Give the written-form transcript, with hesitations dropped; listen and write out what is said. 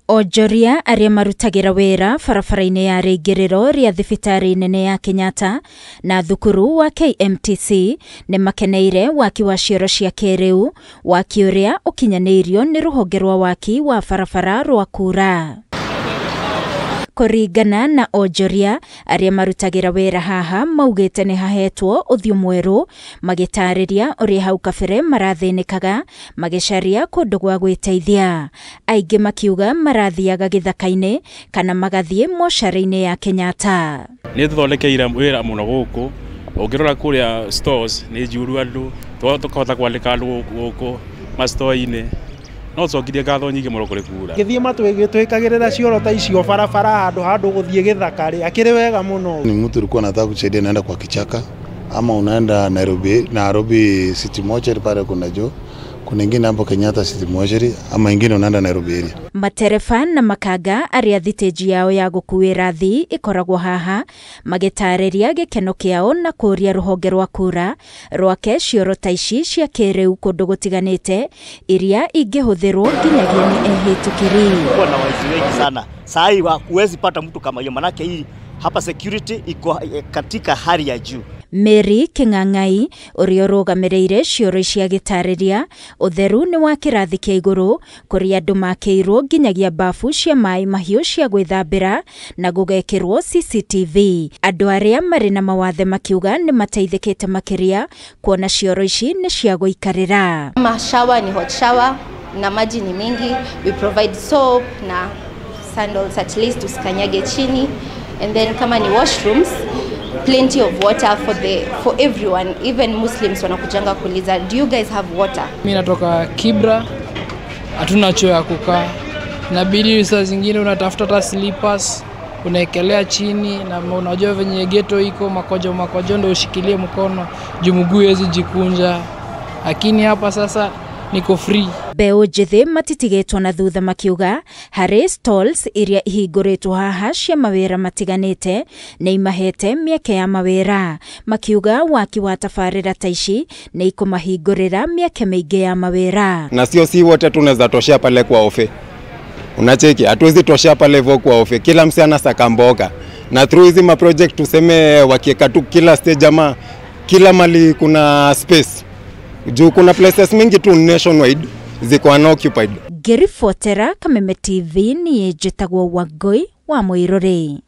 Onjoria arĩa marutagĩra wĩra barabara-inĩ ya rĩingĩrĩro rĩa thibitarĩ nene ya Kenyatta na thukuru wa KMTC nĩ makeneire waki wa cioro cia kĩrĩu, waki ũrĩa ũkinyanĩirio nĩ rũhonge rwa waki wa barabara rwa Kura. Kũringana na onjoria arĩa marutagĩra wĩra haha maugĩte nĩ hahetwo ũthiũ mwerũ, magĩtarĩria ũrĩa hau kabere marathĩnĩkaga magĩcaria kũndũ gwa gwĩteithia. Aingĩ makiuga marathiaga gĩthaka-inĩ kana magathiĩ mocarĩ-inĩ ya Kenyatta. Nĩ tũthondekeire wĩra mũno gũkũ, ũngĩrora kũrĩa stores nĩ njuru andũ, tũkahota kwandĩka andũ gũkũ ma-store-inĩ. No cokirie ngatho nyingĩ mũno kũrĩ Kura. Gĩthiĩ matwĩkagĩrĩra cioro ta icio barabara handũ handũ gũthiĩ gĩthaka rĩ, akĩrĩ wega mũno. Ni mtu ulikuwa unataka kusaidia, unaenda kwa kichaka ama unaenda Nairobi, Nairobi City Mortuary pale kuna jo, kuna ingine hapo Kenyatta City Mortuary ama ingine unaenda Nairobi area. Matereba na makanga arĩa thitĩnji yao ya gũkuĩra thii ĩkoragwo haha magĩtarĩria gĩkeno kĩao na kũũria rũhonge rwa Kura rwake cioro ta ici cia kĩrĩu kũndũ gũtiganĩte iria ingĩhũthĩrwo nginyagia nĩ ehĩtũkĩri. Kuwa na waizi wengi sana saa hii huwezi pata mtu kama hiyo, manake hii hapa security iko katika hali ya juu. Mary King'ang'ai ũrĩa ũrũgamĩrĩire cioro ici agĩtarĩria ũtheru nĩ wa kĩrathi kĩa igũrũ kũrĩa andũ makĩirwo nginyagia bafu cia maĩ mahiũ cia gwĩthambĩra na gũgekĩrwo CCTV. Andũ arĩa marĩ na mawathe makiuga nĩ mateithĩkĩte makĩria kuona cioro ici nĩ cia gũikarĩra. Kama shower ni hot shower na maji ni mingi, we provide soap na sandals at least usikanyage chini, and then kama ni washrooms plenty of water for everyone, even Muslims wanakujanga kuuliza, do you guys have water? Mimi natoka Kibra, hatuna choo ya kukaa. Inabidi saa zingine unatafuta hata slippers unaekelea chini, na unajua venye ghetto iko makojo makojo, ndio ushikilie mkono juu mguu haiwezi jikunja. Lakini hapa sasa niko free. Mbeũ njĩthĩ matitigĩtwo na thutha makiuga harĩ stalls iria ihingũrĩtwo haha cia mawĩra matiganĩte nĩ imahete mĩeke ya mawĩra, makiuga waki wa tabarĩra ta ici nĩ ikũmahingũrĩra mĩeke mĩingĩ ya mawĩra. Na sio si wote tunaweza toshea pale kwa ofe, unacheki hatuwezi toshea pale hivyo kwa ofe, kila msichana saka mboga, na through hizi ma project tuseme wakieka tu kila stage ama kila mali kuna space juu kuna places mingi tu nationwide ziko unoccupied. Ngĩribotera Kameme TV niĩ njĩtagwo Wangũi wa Mũirũrĩ.